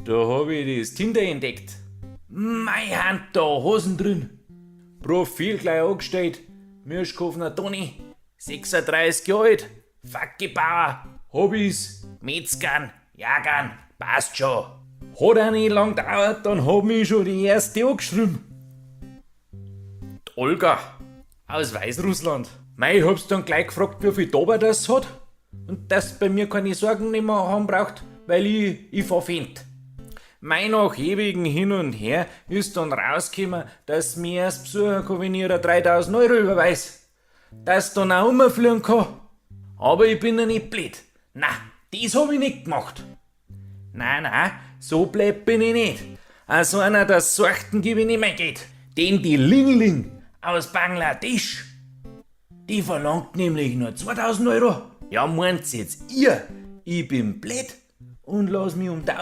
Da hab ich das Tinder entdeckt. Mei, hand da Hosen drin. Profil gleich angestellt. Mirschkofner Toni, 36 Jahre alt, Fackelbauer, Hobbys, Metzgern, Jagern, passt schon. Hat auch nicht lang gedauert, dann hab mich schon die erste angeschrieben. Die Olga aus Weißrussland. Mei, ich hab's dann gleich gefragt, wie viel Dober das hat und dass bei mir keine Sorgen nicht mehr haben braucht, weil ich fahr find. Mei, nach ewigen Hin und Her ist dann rausgekommen, dass mir erst besuchen kann, wenn ich ihr 3000 € überweis. Dass dann auch umfliegen kann. Aber ich bin ja nicht blöd. Na, das hab ich nicht gemacht. Nein, nein, so blöd bin ich nicht. Also einer der Sorten gebe ich nicht mehr Geld. Denn die Lingling aus Bangladesch, die verlangt nämlich nur 2000 Euro. Ja, meint's jetzt ihr? Ich bin blöd und lass mich um 1000